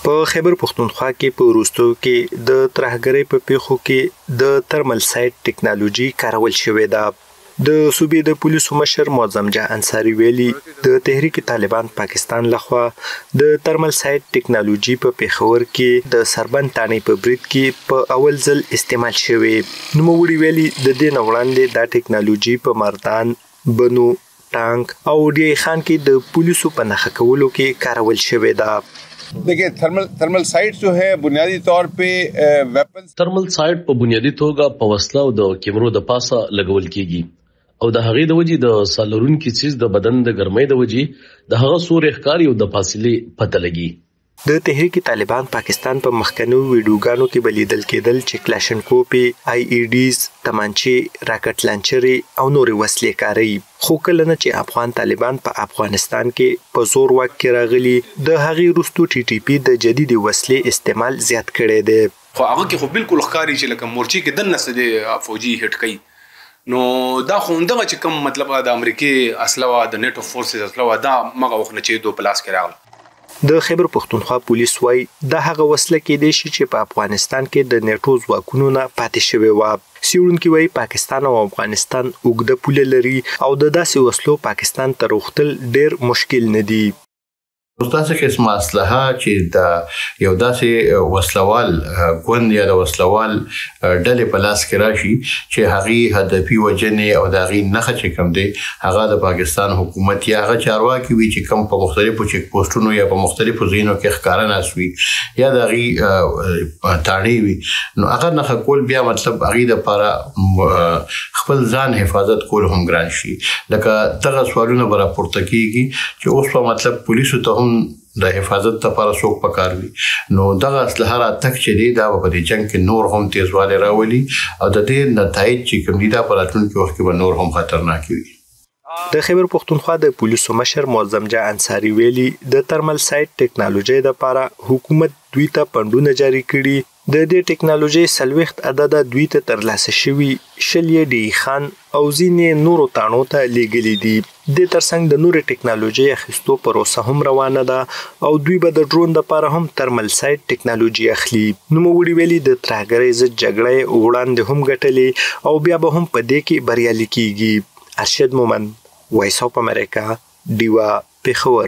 په خیبر پښتونخوا کې په وروستیو کې د ترهګرۍ په پېښو کې د ترمل سایټ ټکنالوجي کارول شوې ده. د صوبې د پولیسو مشر معظم جاه انصاري ویلي، د تحریک طالبان پاکستان لخوا د ترمل سایټ ټکنالوجي په پېښور کې د سربند تاڼې په برید کې په اول ځل استعمال شوې. نوموړي ویلي، د دې نه وړاندې دا ټکنالوجي په مردان، بنو، ټانک او ډي ای خان کې د پولیسو په نښه کولو کې کارول شوې ده. دیکھیں، تھرمل سائٹ جو ہے، بنیادی طور پہ ویپنز ترمل سایټ په بنیادي توګه په وسله او د کیمرو د پاسه لګول کیږي او د هغې د وجې د ساه لرونکي څیز د بدن د ګرمۍ د وجې د هغه سوری ښکاري او د فاصلې پته لګي. د تحریک طالبان پاکستان په مخکنیو ویډیوګانو کې به لیدل کېدل چې کلاشنکوپې، آی ای ډیز، تمانچې، راکټ لانچرې او نورې وسلې کاروي، خو کله نه چې افغان طالبان په افغانستان کې په زور واک کې راغلي، د هغې وروسته ټي ټي پي د جدیدې وسلې استعمال زیات کړی دی. خو هغه کې خو بالکل ښکاري چې لکه مورچې کې دننه څه دی، فوجي هټ کوي. نو دا خو همدغه چې کوم مطلب د امریکې اسله وه، د نیټو فورسز اسله وه، دا مغه وخت نه چې دو په لاس کې راغله. د خیبر پښتونخوا پولیس وايي، دا هغه وسله کېدای شي چې په افغانستان کې د نیټو ځواکونو نه پاتې شوې وه. څېړونکي وايي، پاکستان او افغانستان اوږده پوله لري او د داسې وسلو پاکستان ته روښتل ډېر مشکل نه دي. اوس داسې قسمه اسلحه چې د یو داسې وسلوال ګوند یا د وسلوال ډلې په لاس کې راشي چې هغې هدفي وژنې او د هغې نښه چې کوم دی، هغه د پاکستان حکومت یا هغه چارواکي وي چې کوم په مختلفو چیک پوسټونو یا په مختلفو ځایونو کې ښکاره ناست وي یا د هغې تاڼې وي، نو هغه نښه کول بیا مطلب هغې دپاره خپل ځان حفاظت کول هم ګران شي. لکه دغه سوالونه به راپورته کیږي چې اوس په مطلب پولیسو ته هم د حفاظت لپاره څوک پکار وي. نو دغه اسلحه راتګ چې دی، دا به په دې جنګ کې نور هم تیزوالی راولي او د دې نتایج چې کوم دي، دا په راتلونکي وخت کې به نور هم خطرناک وي. د خیبر پښتونخوا د پولیسو مشر معظم جاه انصاري ویلي، د ترمل سایټ ټکنالوژۍ دپاره حکومت دوی ته فنډونه جاري کړي. د دې ټکنالوژۍ 40 عدده دوی ته ترلاسه شوي، 20 یې ډي خان او ځینې نورو تاڼو ته لیږلي دي. دې ترڅنګ د نورې ټکنالوژۍ اخیستو پروسه هم روانه ده او دوی به د ډرون دپاره هم ترمل سایټ ټکنالوژي اخلي. نوموړي ویلي، د ترهګرۍ ضد جګړه یې وړاندې هم ګټلې او بیا به هم په دې کې بریالي کیږي. ارشد مومند، وایس اف امریکا، ډیوه، پېښور.